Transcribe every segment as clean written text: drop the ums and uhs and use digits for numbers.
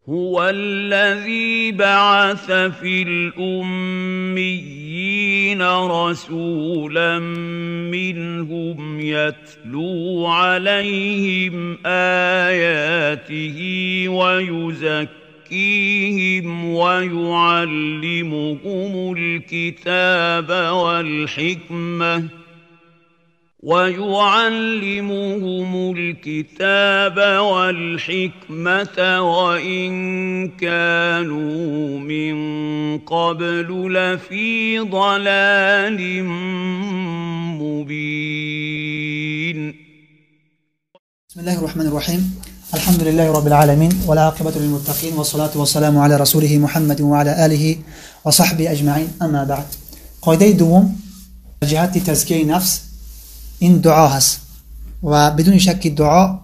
هو الذي بعث في الأميين رسولا منهم يتلو عليهم آياته ويزكيهم ويعلمهم الكتاب والحكمة ويعلمهم الكتاب والحكمة وإن كانوا من قبل لفي ضلال مبين. بسم الله الرحمن الرحيم. الحمد لله رب العالمين والعاقبة للمتقين والصلاة والسلام على رسوله محمد وعلى آله وصحبه أجمعين. أما بعد، قاعدة دوم جهت تزکیه نفس این دعا هست و بدون شک دعا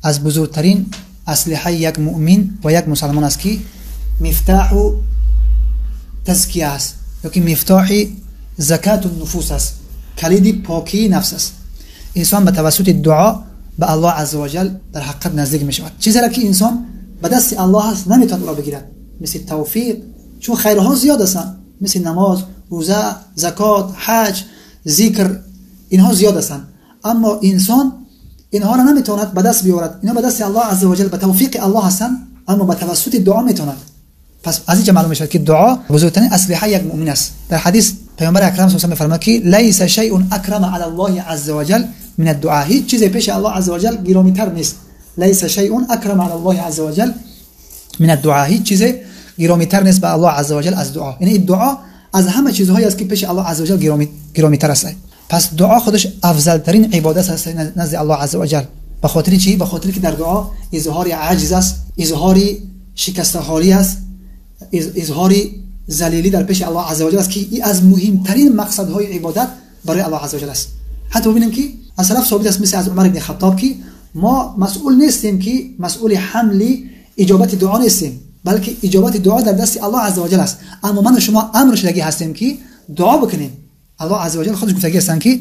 از بزرگترین اسلحه یک مؤمن و یک مسلمان است که مفتاح تزکیه است یا که مفتاح زکات النفوس است، کلید پاکی نفس است. انسان به توسط دعا به الله عزوجل در حقیقت نزدیک می شود. چیزی را که انسان به دست الله هست نمیتواند او را بگیرد، مثل توفیق، چون خیرها زیاد هستند، مثل نماز، روزه، زکات، حج، ذکر، اینها زیاد هستند، اما انسان اینها را نمیتواند به دست بیاورد. اینها به دست الله عزوجل، به توفیق الله هستند، اما به توسط دعا میتواند. پس از اینجا معلوم میشود که دعا بزرگترین اسلحه یک مؤمن است. در حدیث پیامبر اکرم صلی الله علیه و فرمود که لیس شیء اکرم علی الله عزوجل من الدعاء. هیچ چیزی پیش الله عزوجل گرامیتر نیست. لیس شیء اکرم علی الله عزوجل من الدعاء. هیچ چیزی گرامیتر نیست به الله عزوجل از دعا. یعنی دعا از همه چیزهایی است که پیش الله عزوجل گرامیتر است. پس دعا خودش افضل ترین عبادت است نزد الله عزوجل. به خاطر چی؟ به خاطر که در دعا اظهار عجز است، اظهار شکسته حالی است، اظهار ذلیلی در پیش الله عزوجل است که این از مهمترین مقصدهای عبادت برای الله عزوجل است. حتی ببینیم که از سلف ثابت است، مثل از عمر بن خطاب، که ما مسئول نیستیم که مسئول حمل اجابت دعا نیستیم، بلکه اجابت دعا در دست الله عزوجل است. اما من و شما امر شدگی هستیم که دعا بکنیم. الله عزوجل خودش گفتگی هستند که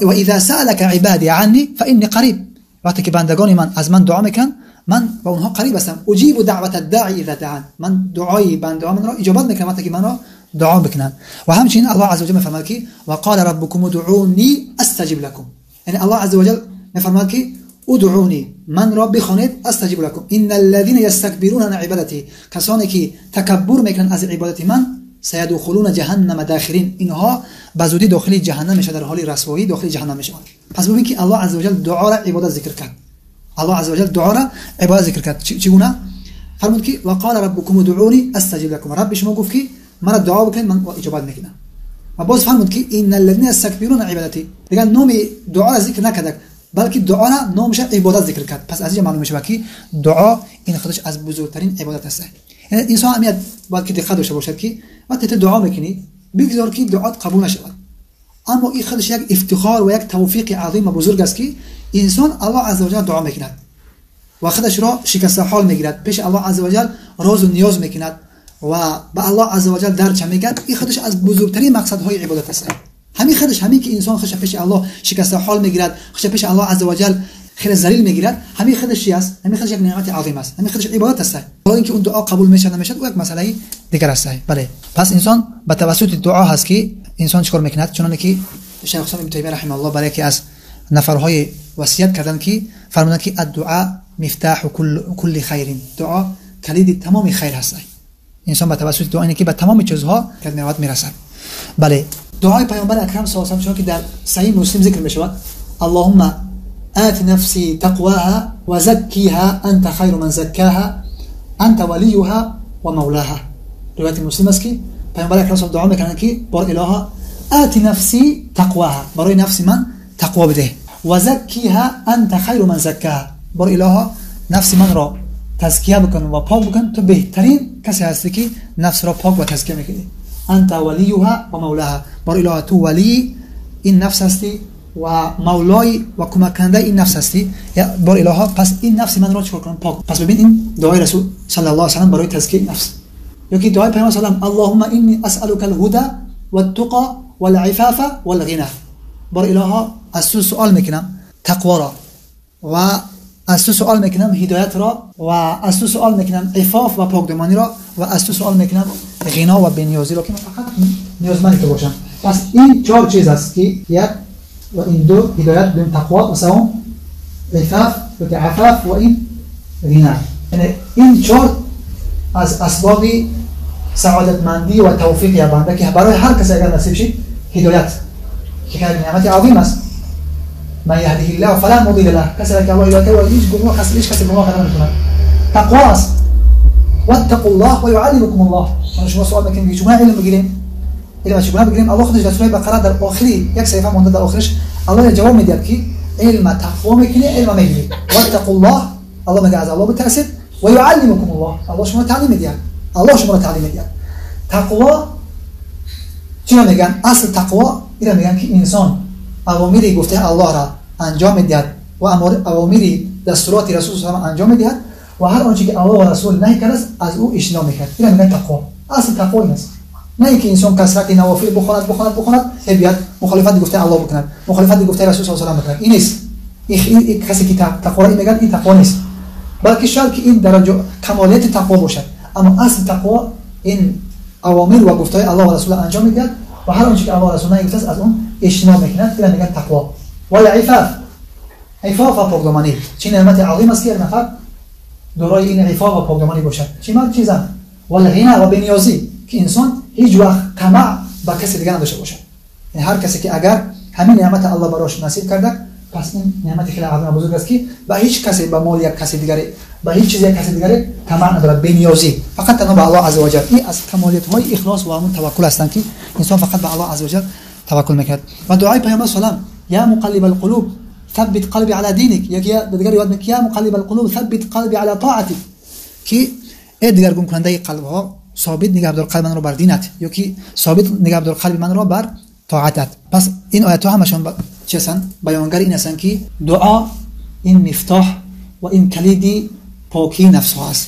و اذا سألك عبادی عنی فانی قریب. وقتی که بندگان من از من دعا میکنن، من با اونها قریب هستم. اجیب دعوت الداعی اذا دعان. من دعای بندگان من را اجابت میکنم وقتی که من را دعا بکنن. و همچنین الله عزوجل میفرماید که و قال ربکم ادعونی استجب لكم. یعنی الله عزوجل میفرماید که ادعونی، من را بخوانید، استجب لكم. ان الذين يستكبرون عن عبادتی، کسانی که تکبر میکنن از عبادت من، سیدخلون جهنم داخرین، اینها به زودی داخل جهنم میشن، در حال رسوایی داخل جهنم میشن. پس ببین که الله عزوجل دعا را عبادت ذکر کرد. الله عزوجل دعا را عبادت ذکر کرد. چگونه؟ فرمود که و قال ربکم ادعونی استجب لكم. رب شما گفت که مرا دعا بکنید من اجابت میکنم. و باز فرمود که ان الذين يستكبرون عن عبادتی، دیگه نام دعا را ذکر نکرد، بلکه دعا را نامش عبادت ذکر کرد. پس از اینجا معلوم میشه که دعا این خودش از بزرگترین عبادت است. یعنی انسان اهمیت باید که دقت داشته باشد که وقتی تو دعا میکنی بگذار که دعات قبول نشود، اما این خودش یک افتخار و یک توفیق عظیم و بزرگ است که انسان الله عزوجل دعا میکند و خودش را شکسته حال میگیرد، پیش الله عزوجل راز و نیاز میکند و به الله عزوجل درچه میگرد. این خودش از بزرگترین مقصدهای عبادت است. همین خودش، همین که انسان خودش پیش الله شکسته حال میگیرد، خودش پیش الله عزوجل خیلی ذلیل میگیرد، همین خودش چی است؟ همین خودش یک نعمت عظیم است، همین خودش عبادت است. حالا اینکه اون دعا قبول میشه نمیشه او یک مسئله دیگر است. بله، پس انسان به توسط دعا هست که انسان چیکار میکند؟ چنانکه که شیخ اسلام ابن تیمیه رحمه الله برای یکی از نفرهای وصیت کردن که فرمودند که الدعاء مفتاح کل خیر، دعا کلید تمام خیر هست. انسان به توسط دعا اینه که به تمام چیزها که میرسد. بله، دعای پیامبر اکرم صلی الله علیه و آله که در صحیح مسلم ذکر میشود، اللهم آت نفسي تقواها وزكيها أنت خير من زكاها أنت وليها ومولاها. روایت مسلم است که پیامبر اکرم صلی دعا میکنند که بار الها آت نفسی تقواها، برای نفس من تقوا بده، و زکیها انت خیر من زکاها، بار الها نفس من را تزکیه بکن و پاک بکن، تو بهترین کسی هستی که نفس را پاک و تزکیه میکنی. انت ولیها و مولاها، بار الها تو ولی این نفس هستی و مولای و کمک کننده این نفس هستی، بار الها پس این نفس من را چیکار کنم؟ پاک. پس ببین این دعای رسول صلی الله علیه و سلم برای تزکیه نفس. یکی دعای پیامبر صلی الله علیه و اللهم انی اسالک الهدى والتقى والعفاف والغنى، بار الها از تو سوال میکنم تقوا را و از تو سوال میکنم هدایت را و از تو سوال میکنم عفاف و پاکدامنی را و از تو سوال میکنم غنا و بنیازی را که من فقط نیازمند تو باشم. پس این چهار چیز است که یک و این دو هدایت، دوم تقوا و سوم عفاف و عفاف و این غنا. یعنی این چهار از اسباب سعادتمندی و توفیق بنده که برای هر کسی اگر نصیب شد هدایت که نعمت عظیم است. من یهده الله فلا مضل له، کسی که الله هدایت کرد هیچ گمراه کسی هیچ کسی گمراه کرده نمیتونه. تقوا است. واتقوا الله و یعلمکم الله. شما سوال میکنید که چگونه علم بگیریم؟ علم چگونه بگیریم؟ الله خودش در سوره بقره در آخری یک صفحه مونده در آخرش الله جواب میده که علم تقوا میکنی علم میگیری. واتقوا الله، الله میگه از الله بترسید، و یعلمکم الله، الله شما تعلیم میده. الله شما را تعلیم میده. تقوا چی میگن؟ اصل تقوا اینو میگن که انسان اوامری گفته الله را انجام میدهد و اوامری دستورات رسول صلی الله علیه و انجام میدهد و هر آنچه که الله و رسول نهی کرده است از او اجتناب میکرد. اینو میگن تقوا. اصل تقوا این است. نه اینکه انسان کثرت نوافل بخواند بخواند بخواند بیاد مخالفت گفته الله بکند، مخالفت گفته رسول صلی الله علیه و بکند. این نیست. این کسی که تقوا را میگن این تقوا نیست، بلکه شاید که این درجه کمالیت تقوا باشد، اما اصل تقوا این اوامر و گفته الله و رسول انجام میدهد و هر آنچه که الله و رسول نهی گفته است از اون اجتناب میکند. اینو میگن تقوا. و عفاف، عفاف و پاکدامنی چه نعمت عظیم است که یک نفر دارای این عفاف و پاکدامنی باشد. چه مرد چه زن. و غنا و بنیازی که انسان هیچ وقت طمع به کسی دیگه نداشته باشد. یعنی هر کسی که اگر همین نعمت الله براش نصیب کرده پس این نعمت خیلی عظیم و بزرگ است که به هیچ کسی، به مال یک کسی دیگری، به هیچ چیز یک کسی دیگری طمع ندارد، بنیازی فقط تنها به الله عزوجل. این از کمالیت های اخلاص و همون توکل هستند که انسان فقط به الله عزوجل توکل میکرد. و دعای پیامبر سلام یا مقلب القلوب ثبت قلبی علی دینک، یکی دیگر روایت میگه یا مقلب القلوب ثبت قلبی علی طاعتک، که ای دگرگون کننده قلب ها ثابت نگه دار قلب من رو بر دینت، یا که ثابت نگه دار قلب من رو بر طاعتت. پس این آیات ها همشون چه هستند؟ بیانگر این هستند که دعا این مفتاح و این کلیدی پاکی نفس ها است.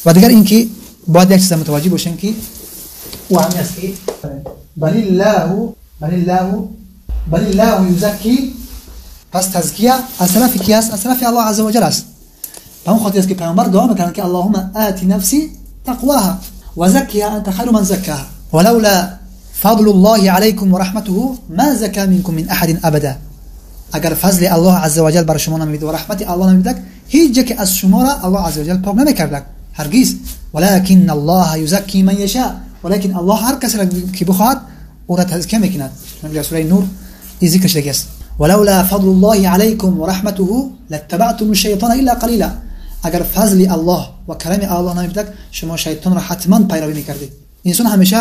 و دیگر اینکه باید یک چیز متوجه باشیم که او همین است که بل الله بل الله بل الله یزکی. پس تزکیه از طرف کی است؟ از طرف الله عزوجل است. به اون خاطر است که پیامبر دعا میکنند که اللهم آت نفسی تقواها و زکیها انت خیر من زکاها ولولا فضل الله علیکم و رحمته ما زکا منکم من احد ابدا. اگر فضل الله عزوجل بر شما نمید و رحمت الله نمید هیچ یک از شما را الله عزوجل پاک نمیکرد هرگز. ولكن الله یزکی من یشاء، ولكن الله هر کسی را که بخواهد او را تزکیه میکند. در سوره نور این ذکر شده است. ولولا فضل الله علیکم و رحمته لاتبعتم الشیطان الا قلیلا. اگر فضل الله و کرم الله نمیبود شما شیطان را حتما پیروی میکردید. انسان همیشه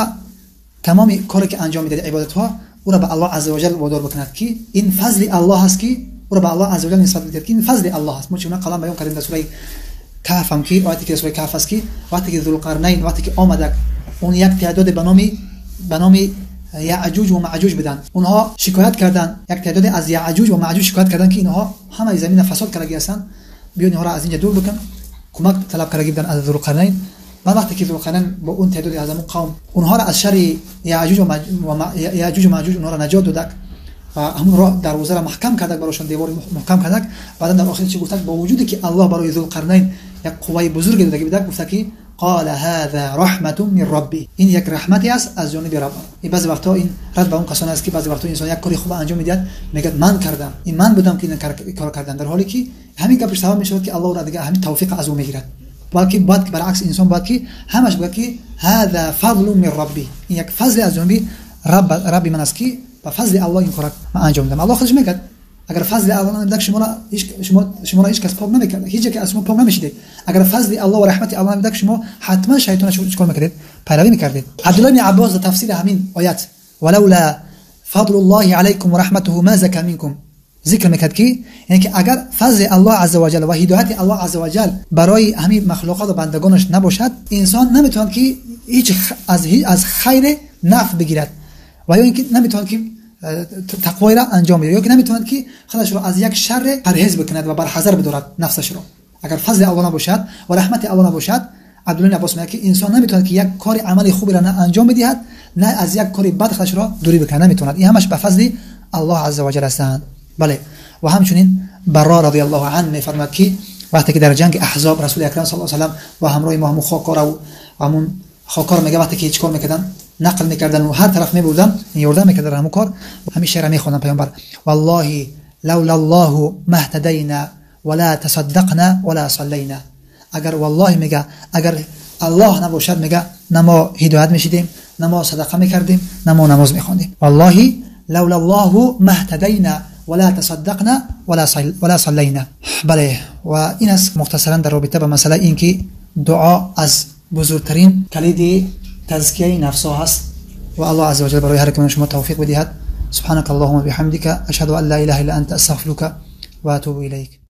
تمام کاری که انجام میده عبادت ها او را به الله عزوجل وادار بکند که این فضل الله است، که او را به الله عزوجل نسبت بده که این فضل الله است. ما چون قلم بیان کردیم در سوره کهف هم که وقتی که سوره کهف است که وقتی که ذوالقرنین وقتی که آمد اون یک تعداد به نام یعجوج و معجوج بودن، اونها شکایت کردن، یک تعداد از یعجوج و معجوج شکایت کردن که اینها همه زمین فساد کرده هستند، بیان اینها را از اینجا دور بکن. کمک طلب کرده بودن از ذوالقرنین. و وقتی که ذوالقرنین با اون تعداد از اون قوم اونها را از شر یعجوج و معجوج اونها را نجات داد و همون را دروازه را محکم کرد براشون، دیوار محکم کرد. بعدا در آخر چی گفت؟ با وجودی که الله برای ذوالقرنین یک قوه بزرگ داده بود، گفت که قال هذا رحمة من ربی، این یک رحمتی است از جانب رب. این بعضی وقتا این رد به اون کسان است که بعضی وقتا انسان یک کاری خوب انجام میدهد میگه من کردم، این من بودم که این کار کردم، در حالی که همین گپش سبب میشود که الله را دیگه همین توفیق از او میگیرد. بلکه باید برعکس انسان باید که همش باید که هذا فضل من ربی، این یک فضل از جانب رب من است که با فضل الله این کار من انجام دادم. الله خودش میگه اگر فضل الله نمیداد شما را هیچ کس پاک نمیکرد، هیچ یک از شما پاک نمیشدید. اگر فضل الله و رحمت الله نمیداد شما حتما شیطان را چیکار میکردید؟ پیروی میکردید. عبدالله بن عباس در تفسیر همین آیت ولولا فضل الله علیکم و رحمته ما زکا منکم ذکر میکرد که یعنی که اگر فضل الله عزوجل و هدایت الله عزوجل برای همین مخلوقات و بندگانش نباشد، انسان نمیتواند که هیچ از خیر نفع بگیرد و یا اینکه نمیتواند که تقوی را انجام بده، یا که نمیتواند که خودش را از یک شر پرهیز بکند و برحذر بدارد نفسش را. اگر فضل الله نباشد و رحمت الله نباشد، عبدالله عباس میگه که انسان نمیتواند که یک کار عمل خوبی را نه انجام بدهد نه از یک کار بد خودش را دوری بکند، نمیتواند. این همش به فضل الله عزوجل هستند. بله. و همچنین Баро رضی الله عنه میفرماد که وقتی که در جنگ احزاب رسول اکرم صلی الله علیه و سلم و همراه ما همون خاکارا و همون خاکار میگه وقتی که چیکار میکردن، نقل میکردن و هر طرف میبردن، یوردن میکردن همون کار، همین شعر میخوندن پیامبر: والله لولا الله ما اهتدینا ولا تصدقنا ولا صلینا. اگر والله میگه اگر الله نباشد میگه نه ما هدایت میشدیم، نه ما صدقه میکردیم، نه ما نماز میخوندیم. والله لولا الله ما اهتدینا ولا تصدقنا ولا صلینا. بله، و این است مختصرا در رابطه با مسئله این که دعا از بزرگترین کلید تزکیه نفس هست و الله عز وجل برای هر یک من شما توفیق بدهد. سبحانك اللهم وبحمدك اشهد ان لا اله الا انت استغفرك واتوب اليك.